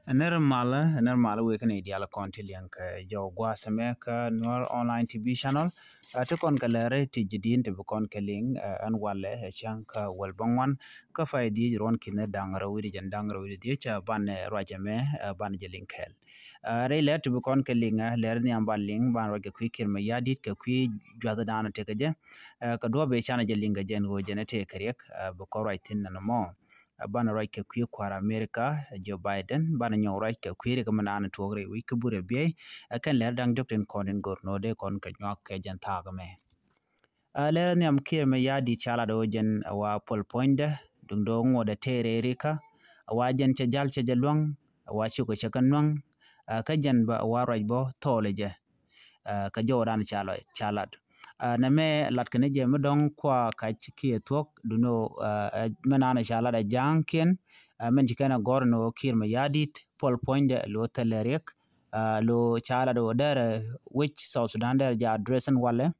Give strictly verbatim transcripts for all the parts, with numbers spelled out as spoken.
Ner malä, ner malä wek ni dial kɔn ti liŋ kɛ jɔw gua̱a̱th mɛ kä Nuer Online T V channel. Ɛ ti kɔn kɛ lɛri ti ji̱ di̱n ti bi kɔn kɛ liŋ, ɛ, ɛn walɛ ɛ cäŋ kä wäl bäŋuan kä pay dhiec ruɔn ki̱n da̱ŋ rɛw wi̱cdɛ jiɛn da̱ŋ rɛw wi̱cdɛ dhiec, ɛ, banɛ ruacɛ mɛ, ɛ, banɛ jɛ liŋ kɛɛl. Ɛ, rɛy lɛr ti bi kɔn kɛ liŋ, ɛ, lɛr nhiam ban liŋ ban ruac kɛ kui̱ Kiir Mayardit kɛ kui̱ juath dan tekɛ jɛ. Ɛ, kɛ duɔ̱ɔ̱p ëë canɛ jɛ liŋ kɛ jɛn ɣöö jɛn ɛ tëë kɛ riɛk, ɛ, bi kɔn ruac thi̱n nɔmɔ. Ɛ, banɛ ruac kɛ kui̱ kua̱r America, ɛ, Joe Biden, banɛ nyɔk ruac kɛ kui̱ rik mi naan tuɔɔk rɛy wi̱c kä burɛ biey, ɛ, kɛn lɛr da̱ŋ diɔ̱k tin kɔn in go̱r nɔ dee kɔn kɛ nyuak kɛ jɛn thaak mɛ. Ɛ, lɛr nhiam Kiir Mayardit ca lat ɣöö jɛn, ɛ, wa puɔl puɔ̱nydɛ, duŋdɛ ŋuɔ̱tdɛ tëë rɛy rikä, ɛ, wa jɛn cɛ jal cɛ jɛ luäŋ, ɛ, wa cukɛ cɛ kɛ nuäŋ, ɛ, kä jɛn bä, ɛ, wa ruac bä thɔɔlɛ jɛ. Ɛ, kɛ jɔwdan ca lɔ, ca lat. Ɛ, nɛmɛ lat kɛn jɛ mi dɔ̱ŋ kua kac kiɛ thuɔ̱k, duno, ɛ, ɛ, mɛ naan ca lat ɛ ja̱a̱ŋkiɛn, ɛ, mɛn ci kɛn ɛ gɔr ni ɣöö Kiir Mayardit puɔl puɔ̱nydɛ lo thilɛ riɛk, ɛ, lo ca lat ɣöö derɛ wec South Sudan derɛ jɛ address in walɛ.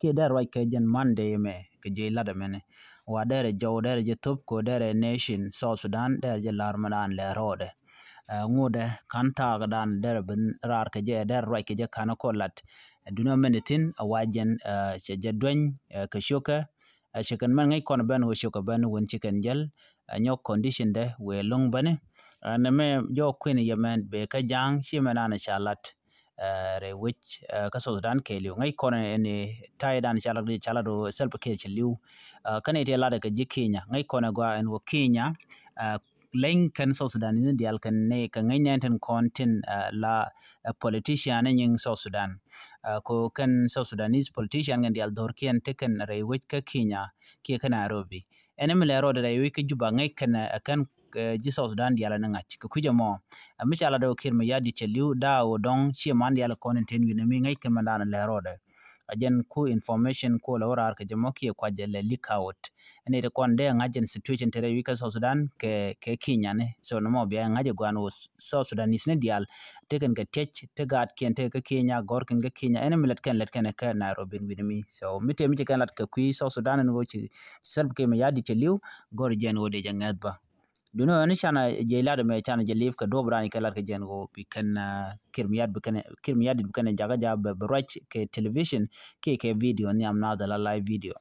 Kiɛ derɛ ruac kɛ jɛn Monday mɛ kɛ ji̱ lat ɛmɛnɛ. Wa derɛ jɔw derɛ jɛ thop ko derɛ nation South Sudan derɛ jɛ lar mɛ naan lɛ rɔɔdɛ. Ɛ, ŋuudɛ kan thaakdan derɛ ben raar kɛ jɛ, derɛ ruac kɛ jɛ kan kɔ lat. Ɛ, duno mɛn ithin a wa jɛn, ɛ, cɛ jɛ dueny, ɛ, kɛ ciökɛ, ɛ, cɛ kɛn mɛn ŋäc kɔn ben wä ciökɛ ben wän ci kɛn jɛl, ɛ, nyɔk condition dɛ wëë lo̱ŋ bäni. Ɛ, nɛmɛ jɔk kui̱n yɛ mɛn bee kä ja̱a̱ŋ ci mɛn an ca lat, ɛ, rɛy wec, ɛ, kä South Sudan kɛɛliw. Ŋäc kɔn ɛn, ɛn, taydan ca lat, ca lat wä Salva Kiir cɛ li̱w. Ɛ, kä ni ti lat kɛ ji̱ Kenya. Ŋäc kɔn ɛ gɔaa ɛn wä Kenya, ɛ, leny kɛn South Sudan ni dial kɛn ni kɛ ŋäc nɛn tin kɔn tin, ɛ, la, ɛ, politician ni nyiŋ South Sudan. Ɛ, ko kɛn South Sudanese politician kɛn dial dhorkiɛn ti kɛn rɛy wec kä Kenya kiɛ kä Nairobi. Ɛn mi lɛ rɔɔdɛ rɛy wec kä Juba ŋäc kɛn, ɛ, kɛn, ɛ, ji̱ South Sudan dial ni ŋa̱c kɛ kui̱c ɛmɔ. Ɛ, mi ca la dɔw Kiir Mayardit cɛ li̱w daa wä dɔŋ ci man dial kɔn in ten wi̱n mi ŋäc kɛn man dan lɛ rɔɔdɛ. A jɛn ku information ku lɛ wä raar kɛ jɛ mɔ kiɛ kuac jɛ lɛ leak out. Ɛn iti kɔn dee ŋa̱c jɛn situation te rɛy wi̱c kä South Sudan kɛ, kɛ Kenya ni. So nɔmɔ bia ŋa̱c jɛ guan wä South Sudanese ni dial. Tekɛn kɛ tiec, te gaatkiɛn te kä Kenya, gɔrkiɛn kä Kenya. Ɛn mi lɛt kɛn lɛt kɛn kɛ Nairobi in wi̱n mi. So mi te mi cɛ kɛn lat kɛ kui̱ South Sudan in wä ci Salva Kiir Mayardit cɛ li̱w, gɔr jɛn wä dee jɛ ŋɛth bä. Duno ni canɛ jɛ lat mɛ canɛ jɛ live kɛ duɔp ran kɛ lat kɛ jɛn wä bi kɛn, ah, Kiir Mayardit bi kɛn, Kiir Mayardit bi kɛn jakä ja bɛ, bɛ ruac kɛ television kiɛ kɛ video nhiam na dhɛ la live video.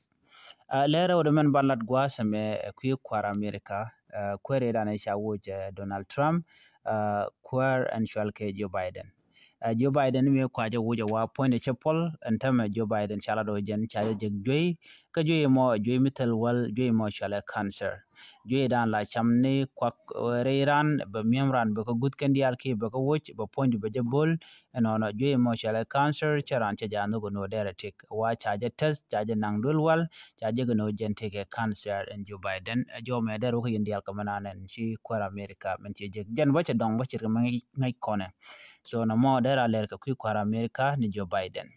Ah, lɛrɛ wä dɛ mɛn ban lat gua̱a̱th mɛ, eh, kui̱ kua̱r America, ah, kuäär ëë dan ɛ ca woc, eh, Donald Trump, ah, kuäär ɛn cual kɛ Joe Biden. Ah, Joe Biden mi kua̱c ɛ woc ɛ wa puɔ̱ny ɛ cɛ puɔl ɛn tämɛ Joe Biden ca lat wä jɛn ca jɛ jek juey, kä juey mɔ, juey mi thil wäl, juey mɔ cual ɛ cancer. Juey dan la cam ni kuak, eh, rɛy ran, bɛ mi̱em ran bɛ kä guth kɛn diaal kiɛ bɛ kä woc, bɛ puɔ̱nydu bɛ jɛ bo̱l, ɛnɔnɔ juey mɔ cual ɛ cancer, cɛ ran cɛ ja nhök ɛn wä derɛ tik. Wa ca jɛ test, ca jɛ naŋ duel wal, ca jɛ kɛ ni wä jɛn tekɛ cancer ɛn Joe Biden. Ɛ jɔw mɛ derɛ wä kä yɛn diaal kɛ mɛ nanɛn ci kuäär America mɛn ci jek. Jɛn bä cɛ dɔŋ bä cɛ rɛ mɛ ŋäc kɔnɛ. So nɔmɔ derɛ a lɛr kɛ kui̱ kuäär America ni Joe Biden.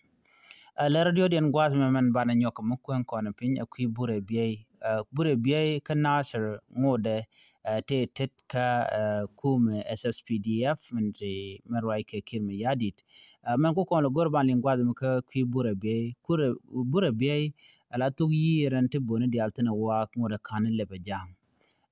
Ɛ lɛr diɔt yɛn gua̱a̱th mɛ mɛn banɛ nyɔk kɛ mɛ kueŋ kɔnɛ piny ɛ kui̱ burɛ biey. Ɛ burɛ biey kä Nasir ŋodɛ, ɛ tëë tet kä, ɛ kumɛ S S P D F mɛn ti mɛn ruac kɛ Kiir Mayardit. Ɛ mɛn ku kɔn lɛ go̱r ban liŋ gua̱a̱th mi kä kui̱ burɛ biey, kurɛ, burɛ biey, ala thuk yiëër ɛn ti boni diaal thi̱n ɛ waak ŋot ɛ ka̱n lɛp ɛ ja̱a̱ŋ.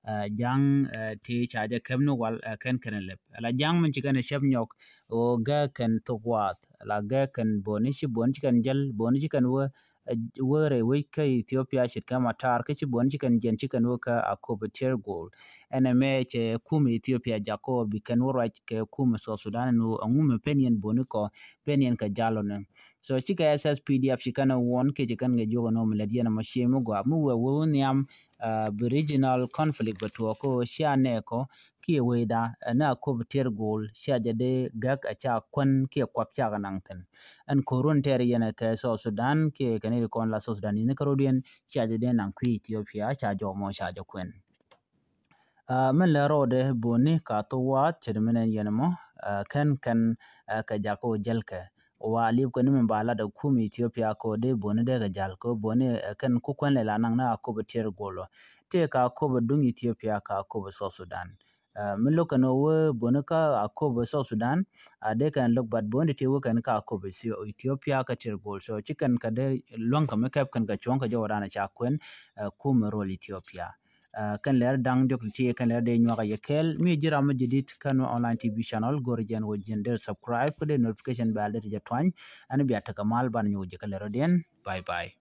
Ɛ ja̱a̱ŋ, ɛ ti ca jɛ kɛp ni wal, ɛ kɛn kɛn lɛp. Ala ja̱a̱ŋ min ci kɛn ɛ cɛp nyɔk ɣöö gɛ kɛn thuk waath. Ala gɛ kɛn boni ci boni ci kɛn jäl, boni ci kɛn wä, ɛ, wä rɛy wec kä Ethiopia ce̱tkɛ Matar, kä ci buɔ̱n ci kɛn jiɛn ci kɛn wä kä Akobo Tier Goal. Ɛn ɛmɛ cɛ kum Ethiopia jak kɔ bi kɛn wä ruac kɛ kum South Sudan ɛn wä aŋu mɛ pen yɛn buɔ̱n kɔ, pen yɛn kɛ jal ɔnɛ. So cikɛ S S P D F ci kɛn ɛ wuɔn kiɛ ci kɛn kɛ jiök ɛn wä mi lät yɛn ɛmɔ cie mi gɔaa mi wee wee wä nhiam, ah, bi regional conflict bɛ tuɔɔk kɔ cia nɛɛkɔ, kiɛ wecda, ɛ, ni Akobo Tier Goal, cia jɛ dee gäk ɛ ca kuän kiɛ kuak ca kɛ naŋ thi̱n. Ɛn ko̱r wun tɛɛr yɛn ɛ kɛ South Sudan kiɛ kɛ ni ri kɔn la South Sudan ni kä rɔ̱diɛn, cia jɛ dee naŋ kui̱ Ethiopia, ca jɔw mɔ ca jɛ kuɛn. Ɛ, min lɛ rɔɔdɛ boni ka thok waath ce̱t min ɛn yɛn mɔ, ɛ, kɛn kɛn, ɛ, kɛ jak kɛ wä jäl kɛ. Wa li̱p kɛ ni min ba lat ɛ kum Ethiopia kɛ wä dee boni dee kɛ jal kɛ wä boni, ɛ, kɛn ku kuɛn lɛ la naŋ ni Akobo Tier Goal. Tëë ka Akobo duŋ Ethiopia ka Akobo South Sudan. Ɛ, mi lo̱k kɛn ɣöö wee boni kä Akobo South Sudan, a dee kɛn lo̱k bat boni ti wee kɛn kä Akobo Ethio-, Ethiopia kä Tier Goal. So ci kɛn kɛ dee luäŋ kɛ mi kɛp kɛn kɛ cuɔ̱ŋ kɛ jɔw dan ca kuɛn, ɛ, kumɛ rol Ethiopia. Kɛn lɛr da̱ŋ diɔk ti ti kɛn lɛr dee nyuak a yɛ kɛɛl. Mi ji̱ ram mi jɛ dit kä Nuer Online T V channel, go̱r jɛn wä jɛn dee subscribe kä dee notification bell dee ti jɛ tuany. Ɛn bia tekɛ mal ban nyuak jɛ kä lɛr diɛn. Bye bye.